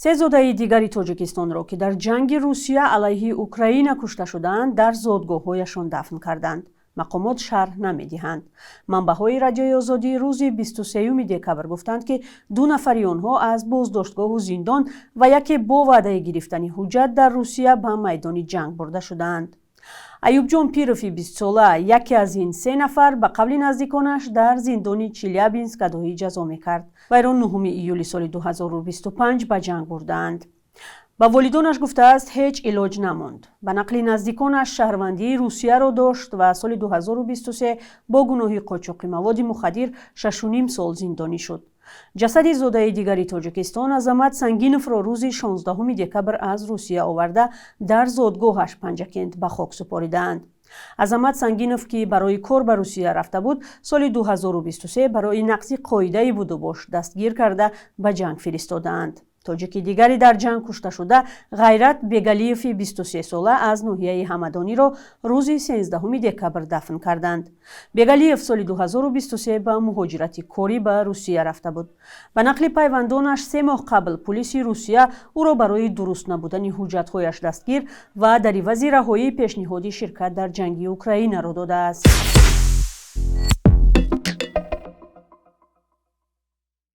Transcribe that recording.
Се зодаи дигари Тоҷикистонро, ки дар ҷанги Русия алайҳи Украина кушта шудаанд, дар зодгоҳҳояшон дафн карданд. Мақомот шарҳ намедиҳанд. Манбаъҳои Радиои Озодӣ рӯзи 23 декабр гуфтанд, ки ду нафари онҳо аз боздоштгоҳу зиндон ва яке бо ваъдаи гирифтани ҳуҷҷат дар Русия ба майдони ҷанг бурда шудаанд. Аюбҷон Пирови 20-сола, яке аз ин се нафар, ба қавли наздиконаш, дар зиндони Челябинск адои ҷазо мекард. Вайро 9 июли соли 2025 ба ҷанг бурдаанд. Ба волидонаш гуфтааст, ҳеҷ илоҷ намонд. Ба нақли наздиконаш, шаҳрвандии Русияро дошт ва соли 2023 бо гуноҳи қочоқи маводи мухаддир 6,5 сол зиндонӣ шуд. Ҷасади зодаи дигари Тоҷикистон, Азамат Сангиновро, рӯзи 16 декабр аз Русия оварда, дар зодгоҳаш Панҷакент ба хок супоридаанд. Азамат Сангинов, ки барои кор ба Русия рафта буд, соли 2023 барои нақзи қоидаи будубош дастгир карда, ба ҷанг фиристодаанд. Тоҷики дигари дар ҷанг кушташуда, Ғайрат Бегалиеви 23-сола аз ноҳияи Ҳамадониро рӯзи 13 декабр дафн карданд. Бегалиев соли 2023 ба муҳоҷирати корӣ ба Русия рафта буд. Ба нақли пайвандонаш, 3 моҳ қабл пулиси Русия ӯро барои дуруст набудани ҳуҷҷатҳояш дастгир ва дар ивази раҳоӣ пешниҳоди ширкат дар ҷанги Украинаро додааст.